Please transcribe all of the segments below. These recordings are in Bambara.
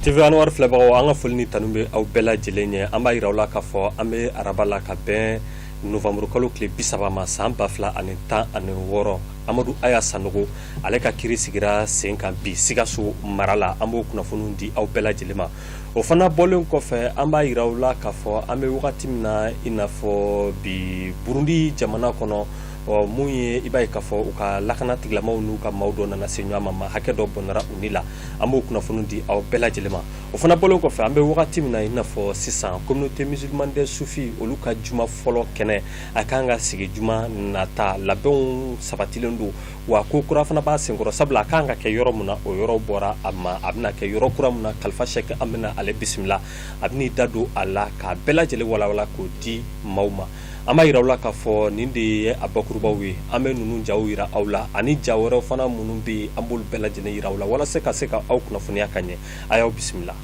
TV Anwar filɛbagaw, an ka foli ni tanu bɛ aw bɛɛ lajɛlen ye. An b'a yira aw la k'a fɔ an bɛ araba la ka bɛn novembre kalo tile 30 ma, san 2016. Amadu Aya Sanogo, ale ka kiri sigira sen kan bi Sikaso mara la. An b'o kunnafoniw di aw bɛɛ lajɛlen ma. O fana bɔlen kɔfɛ, an b'a yira aw la k'a fɔ an bɛ wagati min na i n'a fɔ bi, Burundi jamana kɔnɔ, ɔ mun ye, i b'a ye k'a fɔ u ka lakana tigilamaw n'u ka maaw dɔ nana se ɲɔgɔn ma, ma hakɛ dɔ bɔnɛra u ni la. An b'o kunnafoni di aw bɛɛ lajɛlen ma. O fana bɔlen kɔfɛ, an bɛ wagati min na i n'a fɔ sisan, communauté musulmane des soufis, olu ka juma fɔlɔ kɛnɛ a kan ka sigi juma nata. Labɛnw sabatilen don wa ko kura fana b'a senkɔrɔ, sabula a kan ka kɛ yɔrɔ min na, o yɔrɔ bɔra a ma. A bɛna kɛ yɔrɔ kura min na, Kalifa Sɛki, an bɛna ale bisimila, a bɛn'i da don a la k'a bɛɛ lajɛlen walawala k'o di maaw ma. An b'a yira aw la k'a fɔ nin de ye a bakurubaw ye. An bɛ ninnu jaw yira aw la ani ja wɛrɛw fana minnu bɛ yen, an b'olu bɛɛ lajɛlen yira aw la walasa ka se ka aw kunnafoniya ka ɲɛ. A y'aw bisimila.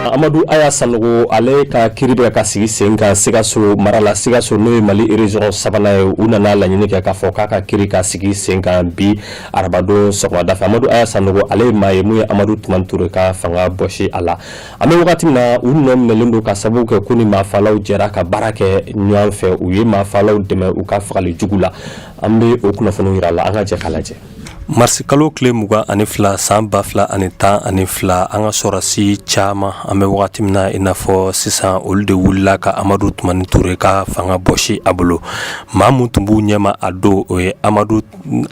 Amadu Aya Sanogo, ale ka kiri bɛ ka sigi sen kan Sikaso mara la. Sikaso, n'o ye Mali région sabanan ye, u nana laɲini kɛ k'a fɔ k'a ka kiri ka sigi sen kan bi arabadon sɔgɔmada fɛ. Amadu Aya Sanogo, ale ye maa ye mun ye Amadu Tumani Ture ka fanga bɔsi a la. An bɛ wagati min na, u nɔ minɛlen don ka sababu kɛ ko ni maafalaw jɛra ka baara kɛ ɲɔgɔn fɛ, u ye maafalaw dɛmɛ u ka fagali jugu la. An bɛ o kunnafoniw yira la, an ka jɛ k'a lajɛ. Marisi kalo tile 22, san 2012, an ka sɔrɔdasi caman, an bɛ wagati min na i n'a fɔ sisan, olu de wulila ka Amadu Tumani Ture ka fanga bɔsi a bolo. Maa mun tun b'u ɲɛma a don, o ye Amadu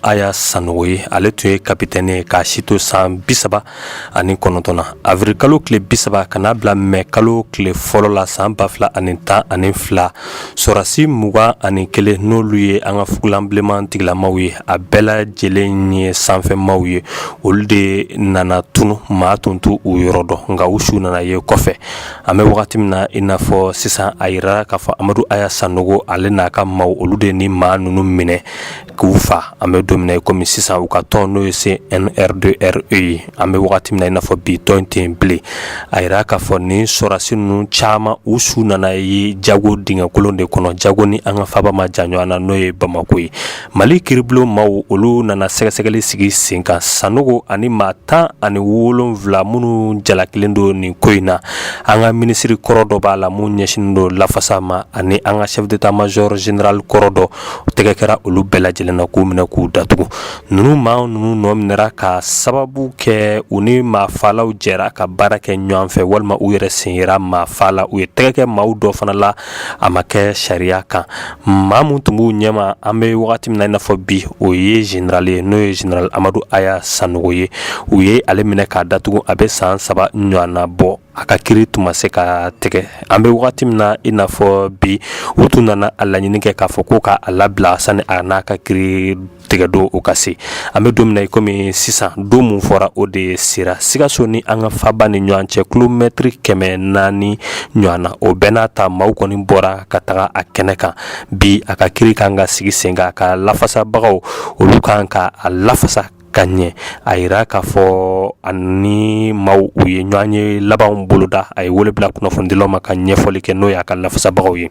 Aya Sanogo ye. Ale tun ye kapitɛni ye k'a si to san 39 na. Avril kalo tile 30 ka n'a bila mɛ kalo tile fɔlɔ la, san 2012, sɔrɔdasi 21, n'olu ye an ka fugulan bilenman tigilamaw ye, a bɛɛ lajɛlen ye sanfɛmaw ye, olu de nana tunu. Maa tun t'u yɔrɔ dɔn, nka u su nana ye kɔfɛ. An bɛ wagati min na i n'a fɔ sisan, a yirara k'a fɔ Amadu Aya Sanogo, ale n'a ka maaw, olu de ni maa ninnu minɛ k'u fa. An bɛ don min na komi sisan, u ka tɔn, n'o ye CNR2RE ye, an bɛ wagati min na i n'a fɔ bi, tɔn tɛ yen bilen. A yira k'a fɔ nin sɔrɔdasi ninnu caman, u su nana ye Jago dingɛkolon de kɔnɔ. Jago ni an ka faaba ma jan ɲɔgɔn na, n'o ye Bamakɔ ye. Mali kiribulon maaw, olu nana sɛgɛsɛgɛli sigi sen kan. Sanogo ani maa 17 minnu jalakilen don nin ko in na, an ka minisiri kɔrɔ dɔ b'a la mun ɲɛsinnen don lafasa ma, ani an ka chef d'état major général kɔrɔ dɔ. O tɛgɛ kɛra olu bɛɛ lajɛlen na k'u minɛ k'u datugu. Ninnu maa ninnu nɔ minɛra ka sababu kɛ u ni maafalaw jɛra ka baara kɛ ɲɔgɔn fɛ, walima u yɛrɛ sen yera maafa la. U ye tɛgɛ kɛ maaw dɔ fana la, a ma kɛ sariya kan. Maa mun tun b'u ɲɛma, an bɛ wagati min na i n'a fɔ bi, o ye général ye, n'o ye général Amadu Aya Sanogo ye. U ye ale minɛ k'a datugu, a bɛ san 3 ɲɔgɔnna bɔ, a ka kiri tun ma se ka tigɛ. An bɛ wagati min na i n'a fɔ bi, u tun nana a laɲini kɛ k'a fɔ ko k'a labila sani a n'a ka kiri tigɛ don o ka se. An bɛ don min na i komi sisan, don mun fɔra, o de sera. Sikaso ni an ka faba ni ɲɔgɔn cɛ, kilomɛtiri 400 ɲɔgɔn na. O bɛɛ n'a ta, maaw kɔni bɔra ka taga a kɛnɛ kan bi. A ka kiri kan ka sigi sen kan, a ka lafasabagaw, olu kan ka a lafasa ka ɲɛ. A yira k'a fɔ ani maaw, u ye ɲɔgɔn ye labanw boloda. A ye wele bila kunnafonidilaw ma ka ɲɛfɔli kɛ, n'o y'a ka lafasabagaw ye.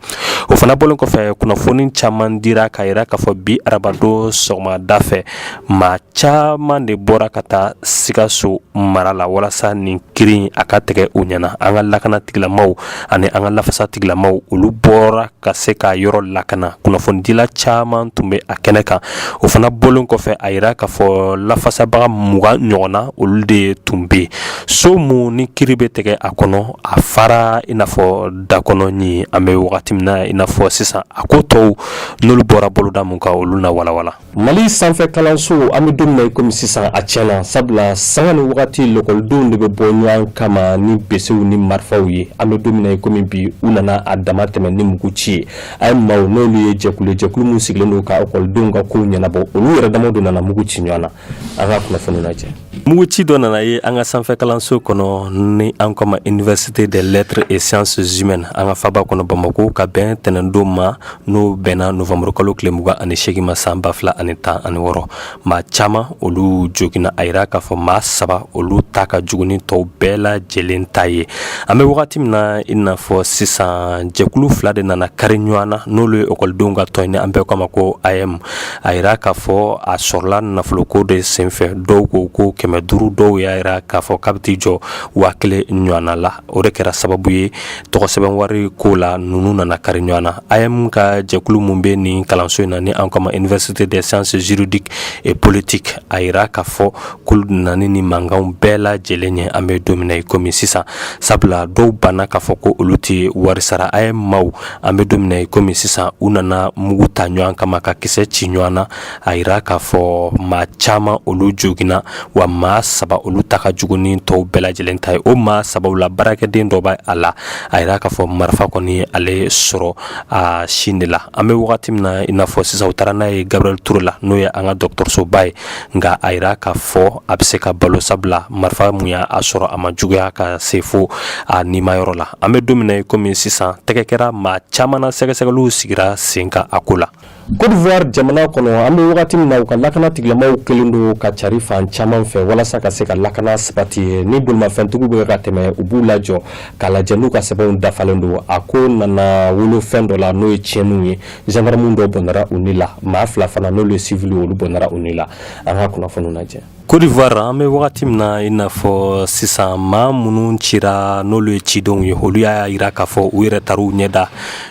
O fana bɔlen kɔfɛ, kunnafoni caman dira k'a yira k'a fɔ bi arabadon sɔgɔmada fɛ, maa caman de bɔra ka taa Sikaso mara la walasa nin kiri a ka tigɛ u ɲɛna. An ka lakana tigilamaw ani an ka lafasa tigilamaw, olu bɔra ka se k'a yɔrɔ lakana. Kunnafonidila caman tun bɛ a kɛnɛ kan. O fana bɔlen kɔfɛ, a yira k'a fɔ lafasabaga 20 ɲɔgɔn na, olu de tun bɛ so mun ni kiri bɛ tigɛ a kɔnɔ. A fara i n'a fɔ da kɔnɔ ni an bɛ wagati min na i n'a fɔ sisan, a ko tɔw n'olu bɔra boloda mun kan, olu na walawala. Mali sanfɛ kalanso, an bɛ don min na i komi sisan, a tiɲɛna, sabula sanga ni wagati lakɔlidenw de bɛ bɔ ɲɔgɔn kama ni besew ni marifaw ye. An bɛ don min na i komi bi, u nana a dama tɛmɛ ni mugu ci ye. A ye maaw, n'olu ye jɛkulu jɛkulu min sigilen don ka ekɔlidenw ka kow ɲɛnabɔ, olu yɛrɛ damaw de nana mugu ci ɲɔgɔn na. An ka kunnafoni lajɛ. Muguci dɔ nana ye an ka sanfɛ kalanso kɔnɔ ni an k'a ma Université des lettres et sciences humaines an ka faba kɔnɔ Bamakɔ, ka bɛn tɛnɛndon ma, n'o bɛnna novembre kalo tile 28 ma, san 2016. Maa caman olu joginna. A yira k'a fɔ maa saba olu ta ka jugu ni tɔw bɛɛ lajɛlen ta ye. An bɛ wagati min na i n'a fɔ sisan, jɛkulu fila de nana kari ɲɔgɔn na, n'olu ye ekɔlidenw ka tɔn ye, an bɛɛ k'a ma ko AEEM. A yira k'a fɔ a sɔrɔla nafoloko de senfɛ. Dɔw ko ko 500, dɔw y'a yira k'a fɔ k'a bɛ t'i jɔ 1000 ɲɔgɔnna la. O de kɛra sababu ye tɔgɔsɛbɛn wari ko la, ninnu nana kari ɲɔgɔn na. AEEM ka jɛkulu mun bɛ nin kalanso in na, ni an k'a ma Université des sciences juridiques et politiques, a yira k'a fɔ k'olu nana ni mankanw bɛɛ lajɛlen ye an bɛ don min na i komi sisan, sabula dɔw banna k'a fɔ ko olu tɛ wari sara. AEEM maaw, an bɛ don min na i komi sisan, u nana mugu ta ɲɔgɔn kama, ka kisɛ ci ɲɔgɔn na. A yira k'a fɔ maa caman olu joginna, wa maa saba olu ta ka jugu ni tɔw bɛɛ lajɛlen ta ye. O maa sabaw la, baarakɛden dɔ b'a la. A yira k'a fɔ marifa kɔni ale sɔrɔ a sin de la. An bɛ wagati min na i n'a fɔ sisan, u taara n'a ye Gabriel Touré la, n'o ye an ka dɔgɔtɔrɔsoba ye. Nka a yira k'a fɔ a bɛ se ka balo, sabula marifa mun y'a sɔrɔ, a ma juguya ka se fo a nimayɔrɔ la. An bɛ don min na i komi sisan, tɛgɛ kɛra maa caman na, sɛgɛsɛgɛliw sigira sen kan a ko la. Côte d'Ivoire jamana kɔnɔ, an bɛ wagati min na, u ka lakana tigilamaw kɛlen don ka cari fan caman fɛ walasa ka se ka lakana sabati. Ni bolimafɛntigiw bɛ ka tɛmɛ, u b'u lajɔ k'a lajɛ n'u ka sɛbɛnw dafalen don. A ko nana wolo fɛn dɔ la, n'o ye tiɲɛniw ye. Gendarme dɔ bɔnɛra u ni la, maa fila fana, n'olu ye civil, olu bɔnɛra u ni la. An ka kunnafoniw lajɛ. Côte d'Ivoire, an bɛ wagati min na i n'a fɔ sisan, maa minnu cira, n'olu ye cidenw ye, olu y'a yira k'a fɔ u yɛrɛ taar'u ɲɛda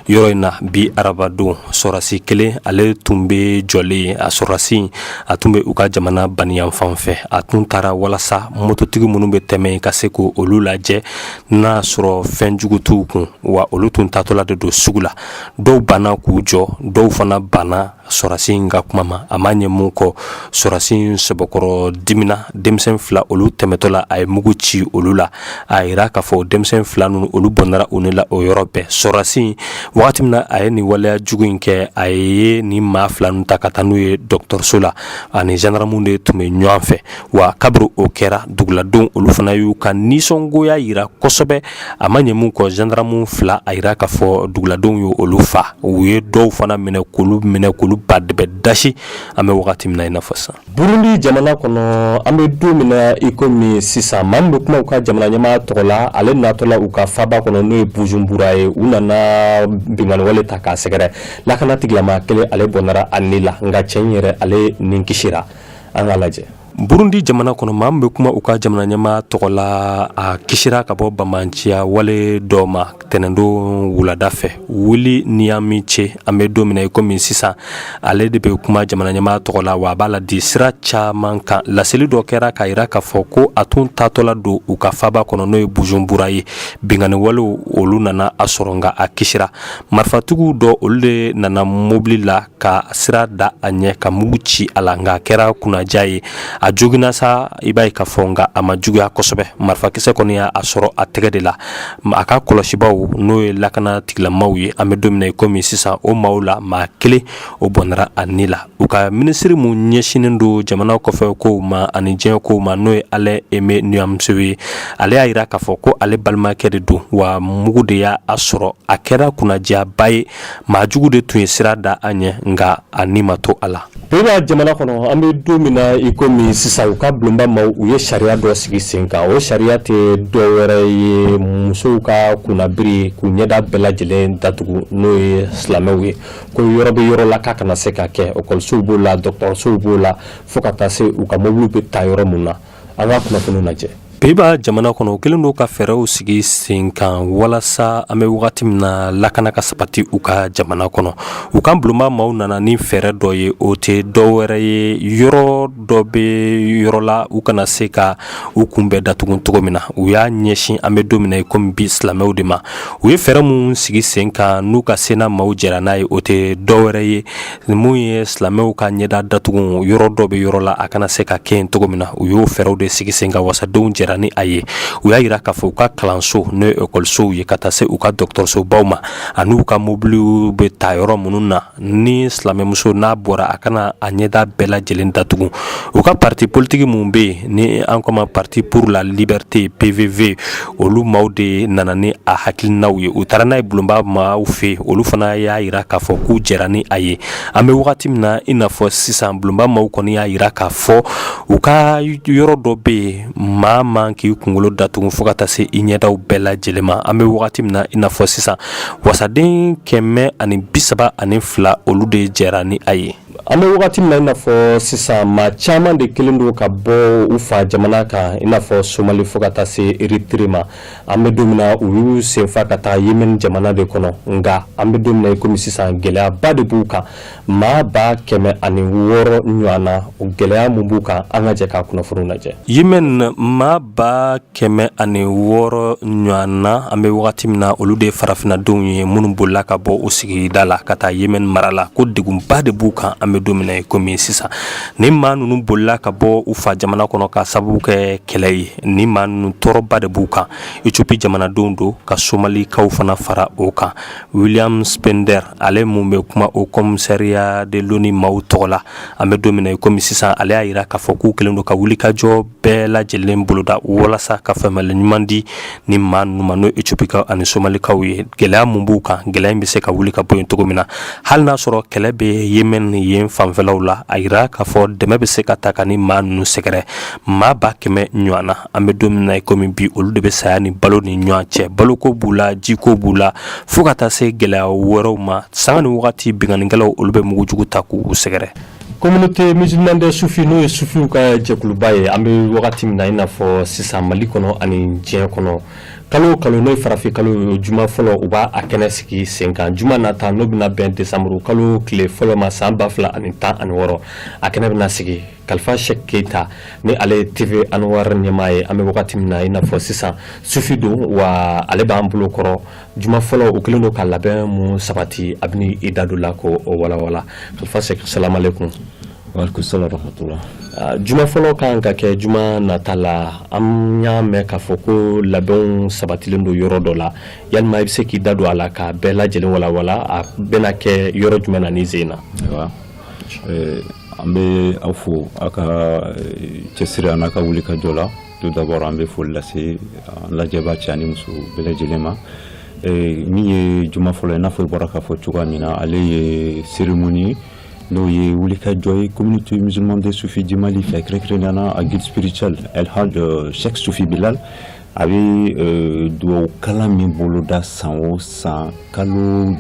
yɔrɔ in na bi arabadon. Sɔrɔdasi kelen, ale tun bɛ jɔlen. A sɔrɔdasi, a tun bɛ u ka jamana baniyan fan fɛ. A tun taara walasa mototigi minnu bɛ tɛmɛ, ka se k' olu lajɛ n'a sɔrɔ fɛn jugu t'u kun. Wa olu tun taatɔla de don sugu la. Dɔw banna k'u jɔ, dɔw fana banna sɔrɔdasi in ka kuma ma. A ma ɲɛ mun kɔ, sɔrɔdasi in sɛbɛkɔrɔ dimina. Denmisɛn fila olu tɛmɛtɔ la, a ye mugu ci olu la. A yira k'a fɔ denmisɛn fila ninnu, olu bɔnɛra u ni la o yɔrɔ bɛɛ. Sɔrɔdasi in, wagati min na a ye nin waleya jugu in kɛ, a ye nin maa fila ninnu ta ka taa n'u ye dɔgɔtɔrɔso la. Ani gendarme de tun bɛ ɲɔgɔn fɛ. Wa kabiri o kɛra, duguladenw olu fana y'u ka nisɔngoya yira kosɛbɛ. A ma ɲɛ mun kɔ, gendarme fila, a yira k'a fɔ duguladenw ye olu fa. U ye dɔw fana minɛ, k'olu minɛ, k'olu ba de bɛ dasi. An bɛ wagati min na i n'a fɔ sisan, Burundi jamana kɔnɔ, an bɛ don min na i komi sisan, maa min bɛ kuma u ka jamana ɲɛmaa tɔgɔ la, ale natɔla u ka faba kɔnɔ, n'o ye Bujumbura ye, u nana binkanni wale ta k'a sɛgɛrɛ. Lakana tigilama kelen, ale bɔnɛra a ni la, nka cɛ in yɛrɛ, ale nin kisira. An k'a lajɛ. Burundi jamana kɔnɔ, maa min bɛ kuma u ka jamana ɲɛmaa tɔgɔ la, a kisira ka bɔ banbaanciya wale dɔ ma tɛnɛndon wulada fɛ. Willy Nyamitwe, an bɛ don min na i komi sisan, ale de bɛ kuma jamana ɲɛmaa tɔgɔ la, wa a b'a la di sira caman kan. Laseli dɔ kɛra k'a yira k'a fɔ ko a tun taatɔla don u ka faba kɔnɔ, n'o ye Bujumbura ye. Binkanni walew olu nana a sɔrɔ, nka a kisira. Marifatigiw dɔ, olu de nana mobili la ka sira da a ɲɛ, ka mugu ci a la, nka a kɛra kunnaja ye. A joginna sa, i b'a ye k'a fɔ, nka a ma juguya kosɛbɛ. Marifakisɛ kɔni y'a sɔrɔ a tɛgɛ de la. A ka kɔlɔsibaw, n'o ye lakana tigilamaw ye, an bɛ don min na i komi sisan, o maaw la maa kelen, o bɔnɛra a ni la. U ka minisiri mun ɲɛsinnen don jamana kɔfɛ kow ma ani diɲɛ kow ma, n'o ye Alain Aimé Nyamitwe ye, ale y'a yira k'a fɔ ko ale balimakɛ de don, wa mugu de y'a sɔrɔ. A kɛra kunnadiyaba ye. Maa jugu de tun ye sira da a ɲɛ, nka a ni ma to a la. Pays-Bas jamana kɔnɔ, an bɛ don min na i komi sisan, u ka bulonba maaw, u ye sariya dɔ sigi sen kan. O sariya tɛ dɔ wɛrɛ ye, musow ka kunnabiri, k'u ɲɛda bɛɛ lajɛlen datugu, n'o ye silamɛw ye, ko yɔrɔ bɛ yɔrɔ la k'a kana se ka kɛ. Ekɔlisow b'o la, dɔgɔtɔrɔsow b'o la, fo ka taa se u ka mobiliw bɛ ta yɔrɔ mun na. An ka kunnafoniw lajɛ. Pays-Bas jamana kɔnɔ, u kɛlen don ka fɛɛrɛw sigi sen kan walasa an bɛ wagati min na, lakana ka sabati u ka jamana kɔnɔ. U ka bulonba maaw nana ni fɛɛrɛ dɔ ye, o tɛ dɔ wɛrɛ ye, yɔrɔ dɔ bɛ yɔrɔ la, u kana se ka u kun bɛɛ datugu cogo min na. U y'a ɲɛsin, an bɛ don min na i komi bi, silamɛw de ma. U ye fɛɛrɛ mun sigi sen kan, n'u ka Sénat maaw jɛra n'a ye, o tɛ dɔ wɛrɛ ye, mun ye silamɛw ka ɲɛda datugu, yɔrɔ dɔ bɛ yɔrɔ la, a kana se ka kɛ yen cogo min na. U y'o fɛɛrɛw de sigi sen kan, wasadenw jɛra. jɛra ni a ye. U y'a jira k'a fɔ u ka kalanso, n'o ye ekɔlisow ye, ka taa se u ka dɔgɔtɔrɔsobaw ma, ani u ka mobiliw bɛ ta yɔrɔ minnu na, ni silamɛmuso n'a bɔra, a kana a ɲɛda bɛɛ lajɛlen datugu. U ka parti politique min bɛ yen ni an ko ma Parti pour la liberté, PVV, olu maaw de nana ni a hakilinaw ye. U taara n'a ye bulonba maaw fɛ, olu fana y'a jira k'a fɔ k'u jɛra ni a ye. An bɛ wagati min na i n'a fɔ sisan, bulonba maaw kɔni y'a jira k'a fɔ u ka yɔrɔ dɔ bɛ yen, maa man k'i kunkolo datugu fo ka taa se i ɲɛdaw bɛɛ lajɛlen ma. An bɛ wagati min na i n'a fɔ sisan, wasaden 132, olu de jɛra ni a ye. An bɛ wagati min na i n'a fɔ sisan, maa caman de kelen don ka bɔ u fa jamana kan, i n'a fɔ Somali fo ka taa se Eritire ma. An bɛ don min na, u y'u senfa ka taa Yemen jamana de kɔnɔ. Nka an bɛ don min na i komi sisan, gɛlɛyaba de b'u kan. Maa 106,000 ɲɔgɔn na, o gɛlɛya mun b'u kan, an ka jɛ k'a kunnafoniw lajɛ. Yemen, maa 106,000 ɲɔgɔn na, an bɛ wagati min na, olu de ye farafinnadenw ye minnu bolila ka bɔ u sigida la ka taa Yemen mara la, ko degunba de b'u kan. An bɛ don min na i komi sisan, ni maa ninnu bolila ka bɔ u fa jamana kɔnɔ ka sababu kɛ kɛlɛ ye, ni maa ninnu tɔɔrɔba de b'u kan. Ethiopie jamanadenw don, ka Somalikaw fana fara o kan. William Spender, ale mun bɛ kuma Haut Commissariat de l'ONU maaw tɔgɔ la, an bɛ don min na i komi sisan, ale y'a jira k'a fɔ k'u kɛlen don ka wulikajɔ bɛɛ lajɛlen boloda walasa ka faamuyali ɲuman di ni maa ninnu ma, n'o Ethiopikaw ani Somalikaw ye. Gɛlɛya mun b'u kan, gɛlɛya in bɛ se ka wuli ka bɔ yen cogo min na, hali n'a sɔrɔ kɛlɛ bɛ Yemen yen fanfɛlaw la. A yira k'a fɔ dɛmɛ bɛ se ka ta ka ni maa ninnu sɛgɛrɛ. Maa 100,000 ɲɔgɔn na, an bɛ don min na i komi bi, olu de bɛ saya ni balo ni ɲɔgɔn cɛ. Baloko b'u la, jiko b'u la, fo ka taa se gɛlɛya wɛrɛw ma. Sanga ni wagati, binkannikɛlaw, olu bɛ mugujugu ta k'u sɛgɛrɛ. Communauté musulmane des soufis, n'o ye sufiw ka jɛkuluba ye, an bɛ wagati min na i n'a fɔ sisan, Mali kɔnɔ ani diɲɛ kɔnɔ, kalo o kalo, n'o ye farafin kalo juma fɔlɔ, u b'a a kɛnɛ sigi sen kan. Juma nata, n'o bɛna bɛn desanburu kalo tile fɔlɔ ma san 2016, a kɛnɛ bɛna sigi. Kalifa Sɛk Keyita, ni ale ye TV Anwar ɲɛmaa ye, an bɛ wagati min na i n'a fɔ sisan, sufi don wa, ale b'an bolo kɔrɔ. Juma fɔlɔ, u kɛlen don ka labɛn mun sabati, a bɛ i da don la k'o walawala. Kalifa Sɛk, salamalekun. Walekum salam rahmatullah. Juma fɔlɔ kan ka kɛ juma nata la. An y'a mɛn k'a fɔ ko labɛnw sabatilen don yɔrɔ dɔ la. Yalima i bɛ se k'i da don a la k'a bɛɛ lajɛlen walawala, a bɛna kɛ yɔrɔ jumɛn na ni sen na? Ayiwa, an bɛ aw fo aw ka cɛsiri a n'a ka wuli ka jɔ la. Tout d'abord, an bɛ foli lase an lajɛbaa cɛ ani muso bɛɛ lajɛlen ma. Min ye juma fɔlɔ ye, i n'a fɔ i bɔra k'a fɔ cogoya min na, ale ye cérémonie, n'o ye wulikajɔ ye Communauté musulmane des soufis du Mali fɛ, kɛrɛnkɛrɛnnenya la a guide spirituel El Hadj Cheikh Soufi Bilal. A bɛ dugawu kalan min boloda san o san, kalo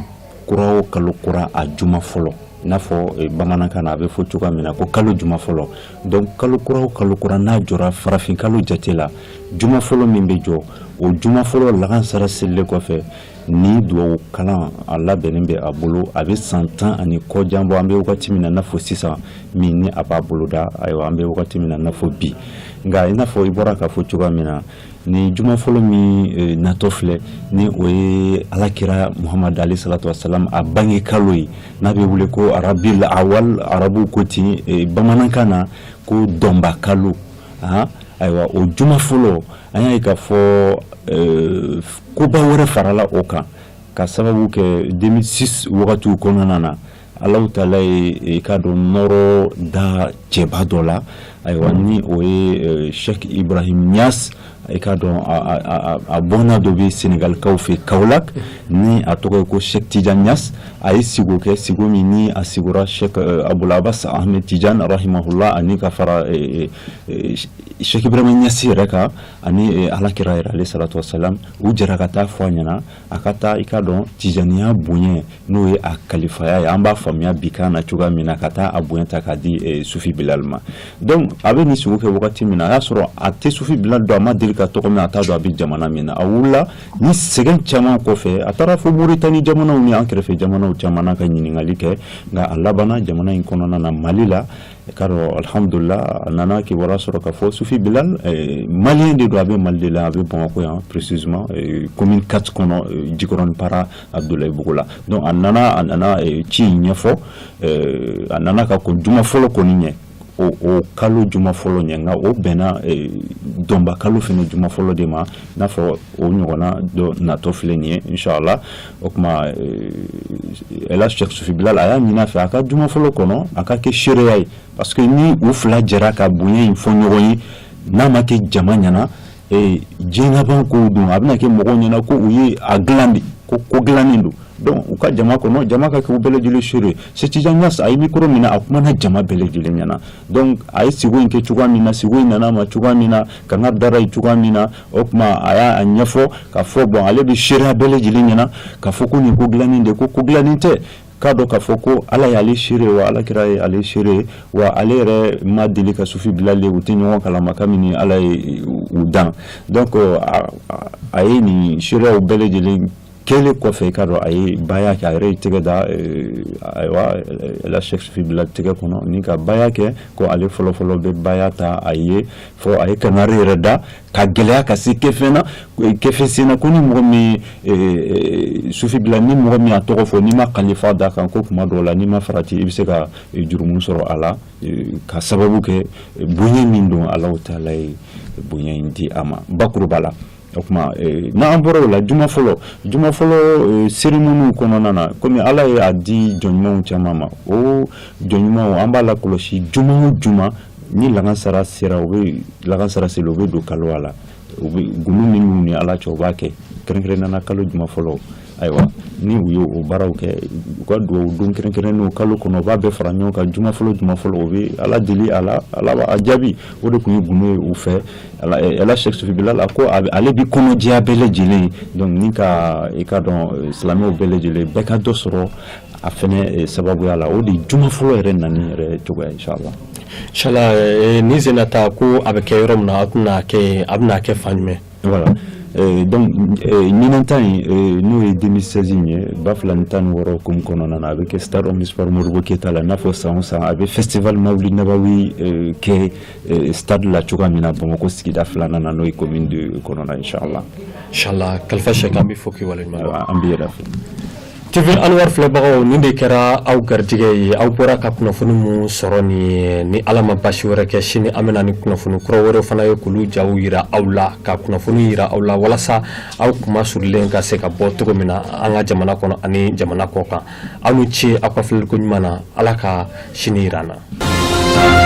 kura o kalo kura, a juma fɔlɔ, i n'a fɔ bamanankan na a bɛ fɔ cogoya min na ko kalo juma fɔlɔ. Donc kalo kura o kalo kura n'a jɔra farafin kalo jate la, juma fɔlɔ min bɛ jɔ, o juma fɔlɔ lagansara selilen kɔfɛ, ni dugawu kalan a labɛnnen bɛ a bolo. A bɛ san 10 ani kɔ jan bɔ, an bɛ wagati min na n'a fɔ sisan min ni a b'a boloda. Ayiwa, an bɛ wagati min na n'a fɔ bi, nka i n'a fɔ i bɔra k'a fɔ cogoya min na, ni juma fɔlɔ min natɔ filɛ, ni o ye Alakira Muhamadu alayhi salatu wasalam a bange kalo ye, n'a bɛ wele ko Rabil Awal, arabuw ko ten, bamanankan na ko dɔnba kalo. Ayiwa, o juma fɔlɔ, an y'a ye k'a fɔ koba wɛrɛ farala o kan, ka sababu kɛ 2006 wagatiw kɔnɔna na, Alahu taala ye i k'a dɔn nɔrɔ da cɛba dɔ la. Ayiwa, ni o ye Cheikh Ibrahim Niass, i k'a dɔn a bɔnna dɔ bɛ Senegalikaw fɛ Kaolack, ni a tɔgɔ ye ko Cheikh Tidiane Niass. A ye sigo kɛ, sigo min ni a sigora Cheikh Abul Abbas Ahmed Tidiane rahimahullah, ani ka fara Cheikh Ibrahim Niass yɛrɛ kan, ani Alakira yɛrɛ alayhi salatu wasalam. U jɛra ka taa fɔ a ɲɛna a ka taa, i k'a dɔn, tijaniya bonya, n'o ye a kalifaya ye, an b'a faamuya bi kan na cogoya min na, ka taa a bonya ta k'a di Sufi Bilal ma. Donc a bɛ nin sigo kɛ wagati min na, a y'a sɔrɔ a tɛ Sufi Bilal dɔn, a ma deli ka tɔgɔ mɛn, a t'a dɔn a bɛ jamana min na. A wulila ni sɛgɛn caman kɔfɛ, a taara fo Moritani jamanaw ni an kɛrɛfɛ jamanaw caman na ka ɲininkali kɛ, nka a labanna jamana in kɔnɔna na, Mali la. K'a dɔn, alhamdulillah, a nana kibaruya sɔrɔ k'a fɔ Sufi Bilal malien de don, a bɛ Mali de la, a bɛ Bamakɔ yan, précisément commune 4 kɔnɔ, Jikɔrɔni Para, Abdoulaye Bogo la. Donc a nana ci in ɲɛfɔ, a nana ka kɔn juma fɔlɔ kɔni ɲɛ. o kalo juma fɔlɔ ɲɛ, nka o bɛnna dɔnba kalo fɛnɛ juma fɔlɔ de ma, i n'a fɔ o ɲɔgɔnna dɔ natɔ filɛ nin ye, inshallah. O tuma, Elhadj Cheikh Sufi Bilal a y'a ɲini a fɛ a ka juma fɔlɔ kɔnɔ a ka kɛ seereya ye, parce que ni u fila jɛra ka bonya in fɔ ɲɔgɔn ye, n'a ma kɛ jama ɲɛna, diɲɛ laban kow don, a bɛna kɛ mɔgɔw ɲɛna ko u ye a dilan de, ko ko dilannen don. Donc u ka jama kɔnɔ, jama ka kɛ u bɛɛ lajɛlen seere. Cheikh Tidiane Niass a ye micro minɛ, a kumana jama bɛɛ lajɛlen ɲɛna. Donc a ye sigo in kɛ cogoya min na, sigo in nana a ma cogoya min na, kangari dara ye cogoya min na, o tuma a y'a ɲɛfɔ k'a fɔ bon, ale bɛ seereya bɛɛ lajɛlen ɲɛna k'a fɔ ko nin ko dilannen de, ko ko dilannen tɛ, k'a dɔn k'a fɔ ko Ala y'ale seere, wa Ala kira ye ale seere, wa ale yɛrɛ ma deli ka Sufi Bilal ye, u tɛ ɲɔgɔn kalama kabini Ala ye u dan. Donc a ye nin seereyaw bɛɛ lajɛlen kɛlen kɔfɛ, i k'a dɔn a ye baya kɛ, a yɛrɛ ye tɛgɛ da, ayiwa, Elhadj Cheikh Sufi Bilal tɛgɛ kɔnɔ ni ka baya kɛ ko ale fɔlɔfɔlɔ bɛ baya ta a ye, fɔ a ye kangari yɛrɛ da ka gɛlɛya ka se kɛfɛn na, kɛfɛn sen na, ko ni mɔgɔ min Sufi Bilal, ni mɔgɔ min y'a tɔgɔ fɔ, n'i ma kalifa da kan, ko kuma dɔw la n'i ma farati, i bɛ se ka jurumu sɔrɔ a la, ka sababu kɛ bonya min don Alahu taala ye bonya in di a ma bakuruba la. O tuma, n'an bɔra o la, juma fɔlɔ cérémonie kɔnɔna na, komi Ala ye a di jɔn ɲumanw caman ma, o jɔn ɲumanw an b'a la kɔlɔsi juma o juma, ni lagansara sera, u bɛ lagansara seli, u bɛ don kaliwa la, u bɛ gundo min ni Ala cɛ, u b'a kɛ, kɛrɛnkɛrɛnnenya la kalo juma fɔlɔ. Ayiwa, ni u ye o baaraw kɛ, u ka dugawu don kɛrɛnkɛrɛnnenw kalo kɔnɔ, u b'a bɛɛ fara ɲɔgɔn kan juma fɔlɔ, u bɛ Ala deli a la, Ala b'a jaabi. O de tun ye gundo ye u fɛ. Elhadj Cheikh Sufi Bilal a ko ale bi kɔnɔjɛya bɛɛ lajɛlen, donc ni ka i ka dɔn silamɛw bɛɛ lajɛlen bɛɛ ka dɔ sɔrɔ a fɛnɛ sababuya la. O de juma fɔlɔ yɛrɛ nani yɛrɛ cogoya, inshallah. Inshallah, ni senata ko a bɛ kɛ yɔrɔ min na, a tɛna kɛ, a bɛna kɛ fan jumɛn? Voilà, donc ɲinan ta in, n'o ye 2016 in ye, 2016 hukumu kɔnɔna na, a bɛ kɛ Stade Omnisport Modibo Keyita la, i n'a fɔ san o san a bɛ festival Mawulid Nabawi kɛ stade la cogoya min na, Bamakɔ sigida filanan na, n'o ye commune 2 kɔnɔna, inshallah. Inshallah, Kalifa Cheikh, an bɛ fɔ k'i waleɲuman dɔn. An b'i yɛrɛ fo. TV Anwar filɛbagaw, nin de kɛra aw garijɛgɛ ye, aw bɔra ka kunnafoni mun sɔrɔ nin ye. Ni Ala ma basi wɛrɛ kɛ, sini an bɛna ni kunnafoni kura wɛrɛw fana ye, k'olu jaw yira aw la, ka kunnafoni yira aw la, walasa aw kuma surulen ka se ka bɔ cogo min na an ka jamana kɔnɔ ani jamana kɔ kan. Aw ni ce aw ka filɛliko ɲuman na. Ala ka sini yira an na.